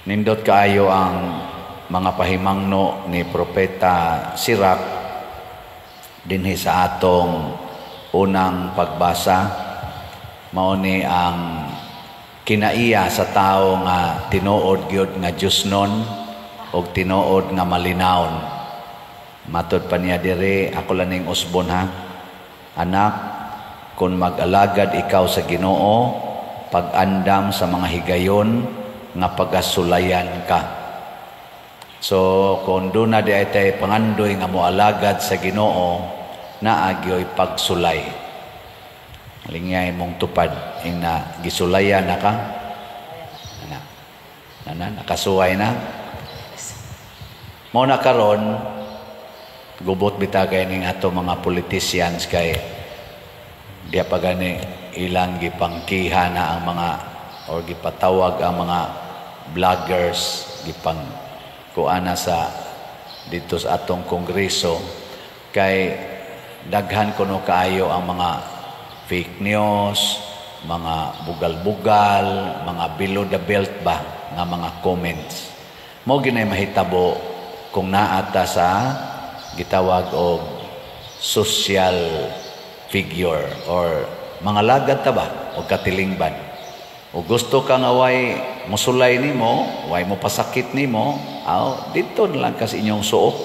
Nindot kaayo ang mga pahimangno ni Propeta Sirach dinhi sa atong unang pagbasa. Mao ni ang kinaiya sa tawo nga tinuod gyud nga Diosnon og tinuod nga malinawon. Matod pa niya diri, ako lang ning usbon ha. "Anak, kung mag-alagad ikaw sa Ginoo, pag-andam sa mga higayon nga pagasulayan ka." So kung duna diay tay pangandoy nga moalagad sa Ginoo, naa gyoy pagsulay. Lingyay mong tupad ing na gisulayan na ka. Ana. Nana nakasuway na. Mao na karon gubot bitaw kay ning ato mga politicians, kay diya pa gani ilang gipangkiha na ang mga or gipatawag ang mga vloggers, gipang kuana sa dito sa atong kongreso, kay daghan kuno kaayo ang mga fake news, mga bugal-bugal, mga below the belt ba nga mga comments. Mao ginay mahitabo kung naa ta sa gitawag og social figure or mga lagad ta ba o katilingban. O gusto ka nga way musulay nimo, way mo pasakit nimo, aw dito na lang ka sa inyong suok.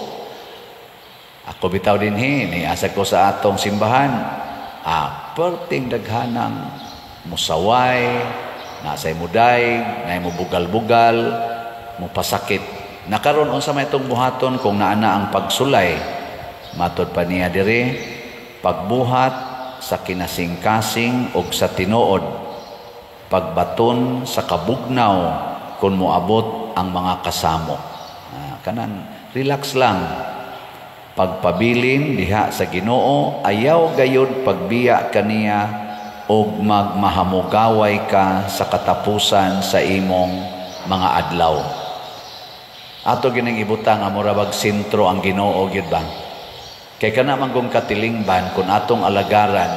Ako bitaw dinhi ni asa ko sa atong simbahan. Ah, perting daghanang musaway, nasay muday, nay mo bugal-bugal, mo pasakit. Nakaron, unsa may itong buhaton kung naa na ang pagsulay? Matod pa niya diri, pagbuhat sa kinasingkasing og sa tinuod, pagbaton sa kabugnaw kung moabot ang mga kasamo. Ah, kanang relax lang. Pagpabilin diha sa Ginoo, ayaw gayud pagbiya kaniya og magmahamugaway ka sa katapusan sa imong mga adlaw. Ato gining ibutang nga mura bag sentro ang Ginoo gyud ba? Kay kana man kung katilingban, kung atong alagaran,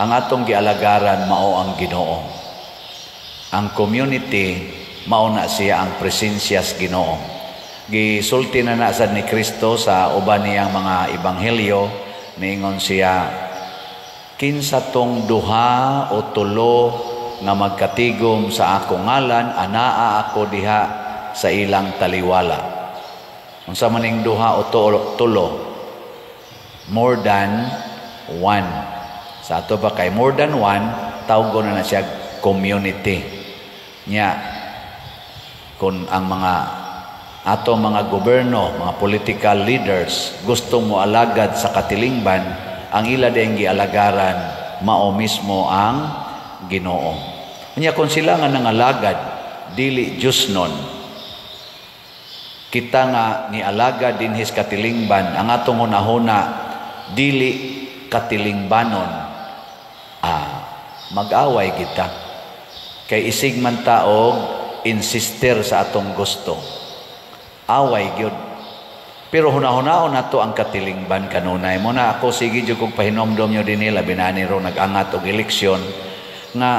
ang atong gialagaran mao ang Ginoo. Ang community, mao na siya ang presensya sa Ginoo. Gisulti na na sad ni Kristo sa uban niyang mga ebanghelyo, niingon siya, "Kinsa tong duha o tulo nga magkatigom sa akong ngalan, anaa ako diha sa ilang taliwala." Unsa man ning duha o tulo? More than one. Sa ato ba, kay more than one, tawgon na na siya community. Nya kung ang mga ato mga gobyerno, mga political leaders gusto mo alagad sa katilingban, ang ila ding gialagaran mao mismo ang Ginoo. Nya kung sila nga nangalagad dili Diyosnon, kita nga nialagad dinhis katilingban, ang atong hunahuna dili katilingbanon, ah, mag-away kita. Kay isig man ta og insister sa atong gusto. Away gyud. Pero hunahunaon nato ang katilingban kanunay. Mao na ako sige jud kog pahinomdom nyo dinhi, labi na ni ro nag-angat og eleksyon, nga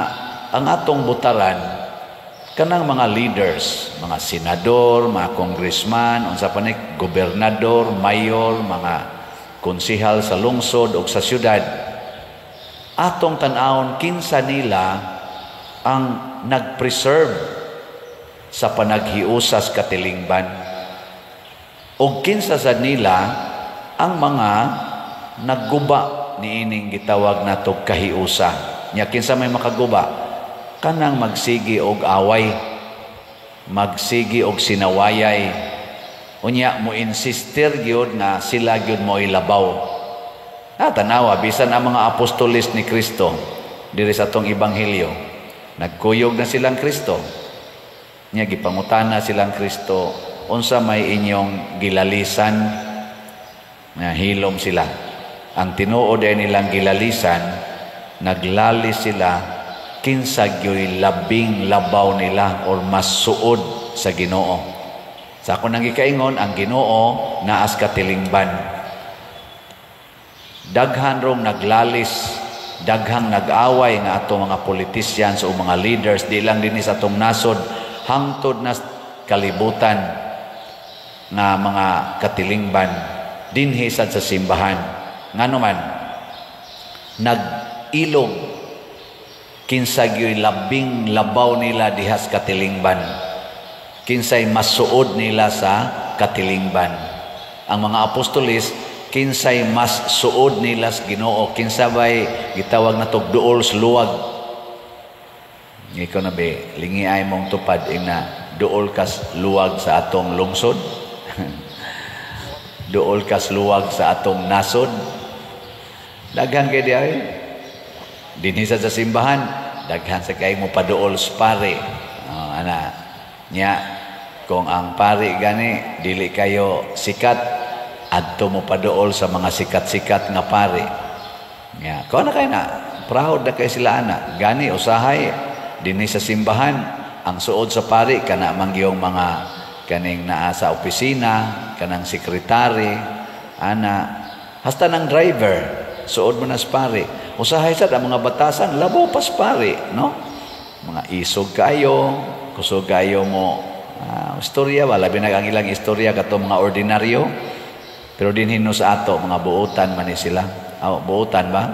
ang atong butaran kanang mga leaders, mga senador, mga congressman, unsa pa ni, gobernador, mayor, mga konsehal sa lungsod o sa syudad. Atong tan-awon kinsa nila ang nag-preserve sa panaghiusas katilingban o kinsa sa nila ang mga nagguba niining gitawag nato kahiusa. Nya kinsa may makaguba? Kanang magsigi og away, magsigi og sinawayay. Unya mo insister gyud nga sila gyud mo ilabaw. Ah, tanawa bisan ang mga apostoles ni Kristo diri sa atong ebanghelyo. Nagkuyog na silang Kristo. Nya gipangutana silang Kristo, "Unsa may inyong gilalisan?" Na hilom sila. Ang tinuod ay nilang gilalisan, naglalis sila kinsa gyoy labing labaw nila or mas suod sa Ginoo. Sa ako nang gikaingon, ang Ginoo naas katilingban. Daghan rong naglalis, daghang nag-away nga ato mga politicians o mga leaders, di lang dinhi sa atong nasod, hangtod na kalibutan nga mga katilingban dinhi sad sa simbahan. Ngano man nag-ilog kinsa gyoy labing labaw nila dihas katilingban, kinsay mas suod nila sa katilingban. Ang mga apostoles, kinsay mas suod nila sa Ginoo, kinsa bay gitawag na duol sa luwag. Ikaw na be, lingi ay mong tupad ina duol kas luwag sa atong lungsod, duol kas luwag sa atong nasod. Daghan kay di ay dinhi sa simbahan, daghan sa kay mo paduol sa pare. Oh, ana nya, kung ang pare gani dili kayo sikat, adto mo paduol sa mga sikat-sikat nga pare. Nya ko na kay na proud na kay sila ana. Gani usahay dinhi sa simbahan, ang suod sa pare kana mangyong mga kaning naa sa opisina, kanang sekretary ana, hasta ng driver suod mo na sa pare. Usahay sad ang mga batasan labaw pas pare, no? Mga isog kayo, kusog kayo mo istorya ba, labi na ang ilang istorya kato mga ordinaryo. Pero dinhi no sa ato, mga buotan man ni sila. Oh, buotan ba?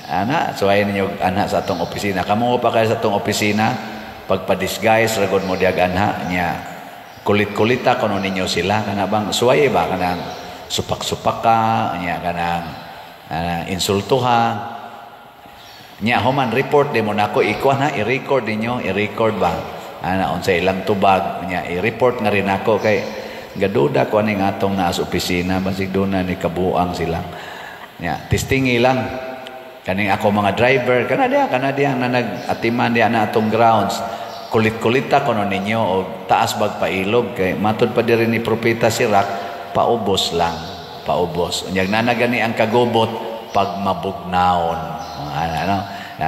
Ana, suwayan ninyo ana sa atong opisina. Kamo pa kayo sa atong opisina, pagpa-disguise ragod mo diag anha nya. Kulit-kulita kuno ninyo sila, kana bang suway ba, kanang supak-supak ka nya, kanang insultuha nya. Human report di mo nako ikuan ha, i-record ninyo, i-record ba ana unsa ilang tubag nya, i-report na rin ako kay gaduda ko aning atong naa sa opisina, basig duna ni kabuang sila nya. Testingi lang kaning ako mga driver kana diha na nag-atiman diha na atong grounds. Kulit-kulita kuno ninyo og taas bag pailog kay matud pa diri ni Propeta Sirak, paubos lang, paubos. Unyag na gani ang kagubot pag mabugnawon. Ano, ano?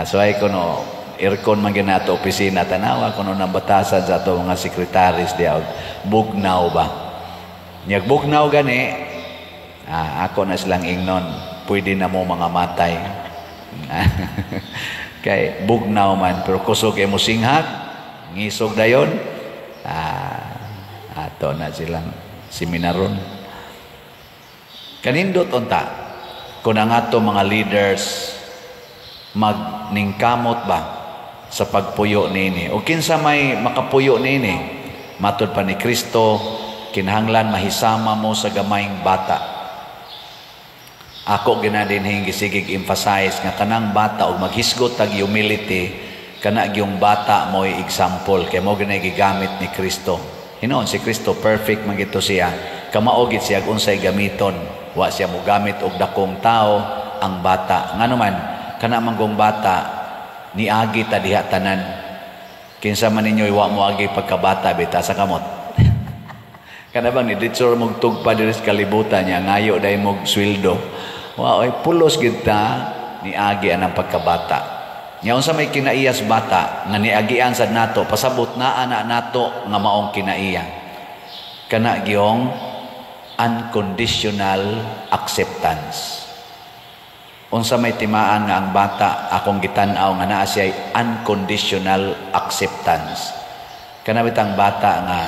So ay kuno aircon man gyud ato opisina, tanawa kuno nang batasan sa ato mga sekretaris diha, bugnaw ba. Nyag bugnaw gani, ako na silang ingnon, pwede na mo mga matay. Kay bugnaw man, pero kusog mo singhag, ngisog dayon, ato na silang seminaron. Kanindot unta kung ang ato mga leaders magningkamot ba sa pagpuyo nini, o kinsa may makapuyo nini. Matud pa ni Kristo, kinahanglan mahisama mo sa gamayng bata. Ako ginadinhing gisigig emphasize nga kanang bata og maghisgot tag humility, kana gyung bata mo'y example kay mo ginay gigamit ni Kristo. Hinuon si Kristo perfect man gito siya, kamao gid siya unsay gamiton. Wa siya mogamit og dakong tao, ang bata. Ngano man kana manggong bata niagi ta diha tanan. Kinsa man ninyo wa mo agi pagkabata bita sa kamot? Kana bang ni mog tugpa diri sa kalibutan niya, ngayo dai mog sweldo. Wa oy, pulos gid ta niagi anang pagkabata. Nya unsa may kinaiyas bata nga niagian sad nato, pasabot na ana nato nga maong kinaiya. Kana gyong unconditional acceptance. Unsa may timaan nga ang bata akong gitan-aw nga naa siya unconditional acceptance? Kana bitang bata nga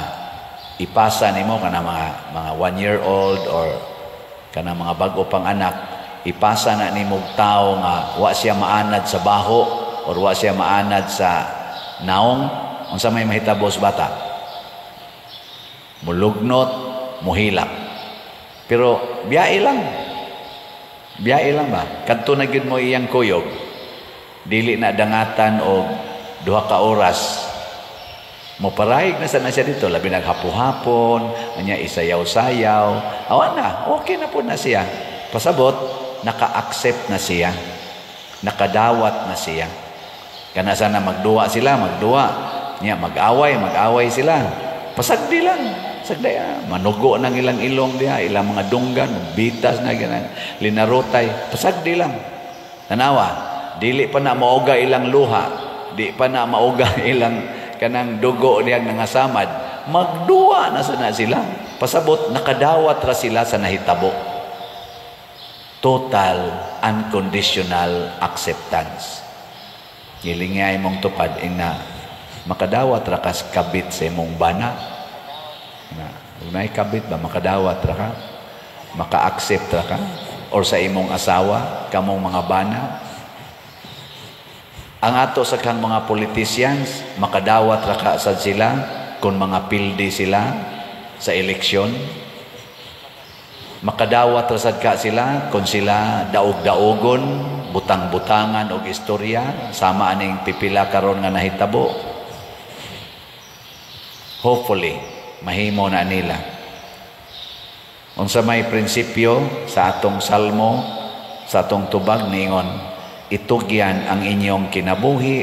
ipasa nimo, kana mga 1 year old or kana mga bag-o pang anak, ipasa na nimo tao nga wa siya maanad sa baho or wa siya maanad sa naong, unsa may mahitabo sa bata? Mulugnot, muhilak. Pero biyae lang. Biyae lang ba? Kadto na gyud mo iyang kuyog. Dili na dangatan og 2 ka oras. Moparahig na sana siya dito. Labi naghapo-hapon, anya isayaw-sayaw. Awan na, okay na po na siya. Pasabot, naka-accept na siya. Nakadawat na siya. Kana sana magduwa sila, magduwa. Nya mag-away, mag-away sila. Pasagdi lang. Sagdi, manugo ng ilang ilong diha, ilang mga dunggan, bitas na ganang linarotay. Pasagdi lang. Tanawa, dili pa na mauga ilang luha, di pa na mauga ilang kanang dugo dihang nangasamad. Magduwa na sana sila. Pasabot, nakadawat ra sila sa nahitabo. Total unconditional acceptance. Gilingay mong tupad ina. Makadawat ra kas kabit sa imong bana. Na, kung naay kabit ba, makadawat ra ka? Maka-accept ra ka? Or sa imong asawa, kamong mga bana? Ang ato sa kang mga politicians, makadawat ra ka sad sila kung mga pildi sila sa eleksyon? Makadawat ra sad ka sila kung sila daog-daogon, butang-butangan og istorya sama aning pipila karon nga nahitabo? Hopefully, mahimo na nila. Unsa may prinsipyo sa atong salmo, sa atong tubag ningon, "Itugyan ang inyong kinabuhi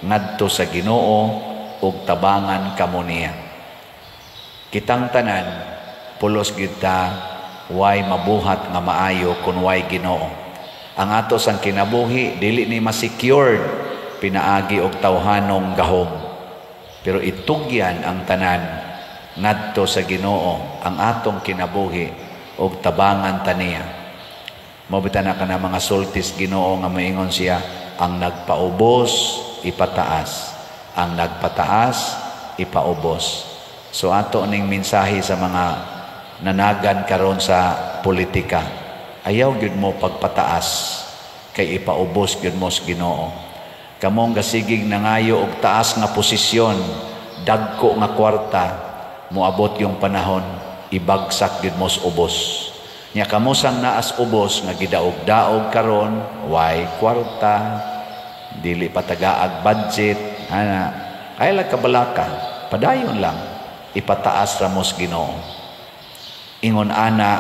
ngadto sa Ginoo ug tabangan kamo niya." Kitang tanan, pulos gyud ta way mabuhat nga maayo kun way Ginoo. Ang ato sang kinabuhi dili ni ma-secured pinaagi og tawhanong gahom. Pero itugyan ang tanan ngadto sa Ginoo ang atong kinabuhi ug tabangan ta niya. Mao bitaw na kana mga sultis Ginoo nga moingon siya, "Ang nagpaubos ipataas, ang nagpataas ipaubos." So ato ning mensahe sa mga nanagan karon sa politika. Ayaw gyud mo pagpataas kay ipaubos gyud mo sa Ginoo. Kamong gasigig nangayo og taas nga posisyon, dagko nga kwarta, moabot yung panahon ibagsak gyud mo sa ubos. Nya kamo sang naas ubos nga gidaog-daog karon, way kwarta, dili patagaag budget, ana, ay lang kabalaka, padayon lang, ipataas ra mo sa Ginoo. Ingon ana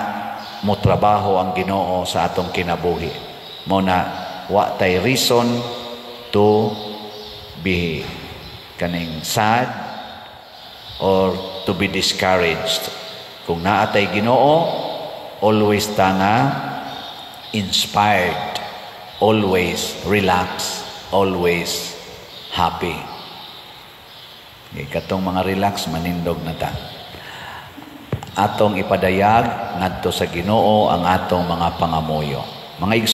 mo trabaho ang Ginoo sa atong kinabuhi. Mao na wa tay reason to be kaning sad or to be discouraged. Kung naa tay Ginoo, always ta nga inspired, always relax, always happy. Okay, katong mga relax, manindog na ta. Atong ipadayag ngadto sa Ginoo ang atong mga pangamuyo. Mga